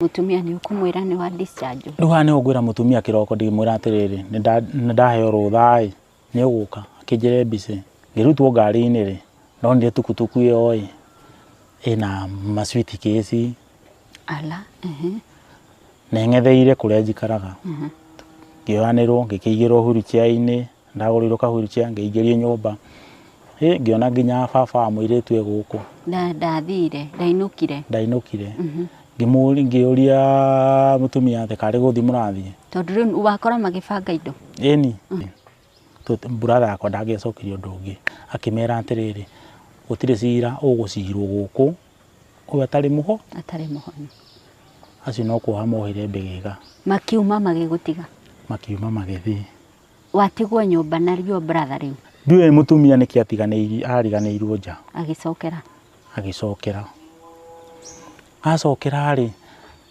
Mũtumia nĩ ũkũmwĩra nĩ wa discharge? Rĩu haha nĩho ngwĩra mũtumia kĩroko ndĩmwĩra atĩrĩrĩ, nĩ ndaheo rũtha ĩ, nĩ ũgũka akĩnjĩre mbice. Ngĩrutwo ngari-inĩ rĩ, ndonire tukutuku ĩyo ĩ, ĩna ma suitcase. Ala, ehe. Na ĩng'etheire kũrĩa njikaraga. Ngĩoyanĩrwo ngĩkĩigĩrwo wheelchair-inĩ, ndagũrĩirwo ka wheelchair ngĩingĩrio nyũmba. Hĩ, ngĩona nginya baba wa mũirĩtu e gũkũ. Ndathire, ndainũkire. Ndainũkire. Ngĩmũria, ngĩũria mũtumia atĩ karĩ gũthiĩ mũrathiĩ. Tondũ rĩu wakora magĩbanga indo. Ĩni. Brother yakwa ndangĩacokirie ũndũ ũngĩ. Akĩmera atĩrĩrĩ, gũtirĩ cira ũgũcirwo gũkũ, ũyũ atarĩ mũho. Atarĩ mũhonu. Acio no kuoha mohire mbĩgĩga. Makiuma magĩgũtiga. Makiuma magĩthiĩ. Watigwo nyũmba na your brother rĩu. Ndiũĩ mũtumia nĩkĩ atiganĩirio, ariganĩirwo nja. Agĩcokera. Agĩcokera. Acokera rĩ,